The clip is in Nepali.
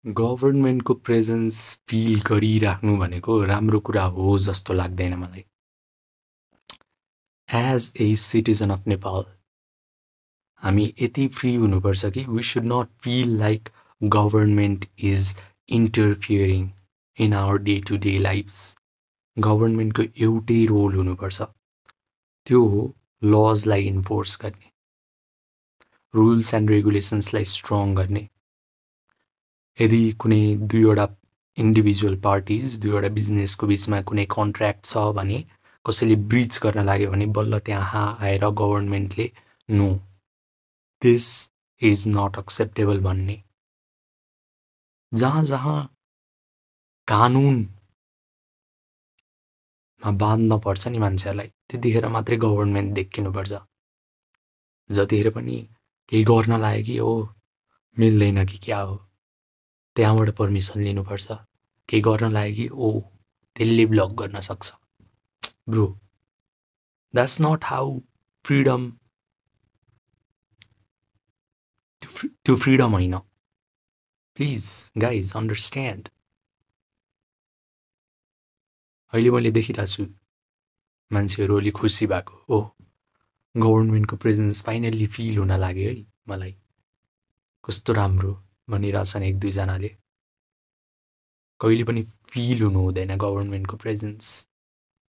गभर्नमेन्टको प्रेजेन्स फिल गरिराख्नु भनेको राम्रो कुरा हो जस्तो लाग्दैन मलाई। As a citizen of Nepal हामी यति फ्री हुनुपर्छ कि we should not feel like government is interfering in our day to day lifes. गभर्नमेन्टको एउटै रोल हुनुपर्छ, त्यो हो लजलाई इन्फोर्स गर्ने, रुल्स एन्ड रेगुलेसन्सलाई स्ट्रङ गर्ने। यदि कुनै दुईवटा इन्डिभिजुअल पार्टिज, दुईवटा बिजनेसको बिचमा कुनै कन्ट्र्याक्ट छ भने कसैले ब्रिच गर्न लाग्यो भने बल्ल त्यहाँ आएर गभर्नमेन्टले no this is not acceptable भन्ने। जहाँ जहाँ कानुनमा बाँध्न पर्छ नि मान्छेहरूलाई, त्यतिखेर मात्रै गभर्नमेन्ट देखिनुपर्छ। जतिखेर पनि केही गर्न लाग्यो कि हो मिल्दैन कि क्या हो, त्यहाँबाट पर्मिसन लिनुपर्छ। केही गर्न लाग्यो कि ओ त्यसले ब्लक गर्न सक्छ। Bro, that's not how freedom, त्यो फ्रिडम होइन। Please guys understand. अहिले मैले देखिरहेको छु मान्छेहरू अलि खुसी भएको, ओ गभर्नमेन्टको प्रेजेन्स फाइनल्ली फिल हुन लाग्यो है मलाई, कस्तो राम्रो भनिरहेछन् एक दुईजनाले। कहिले पनि फिल हुनु हुँदैन गभर्नमेन्टको प्रेजेन्स।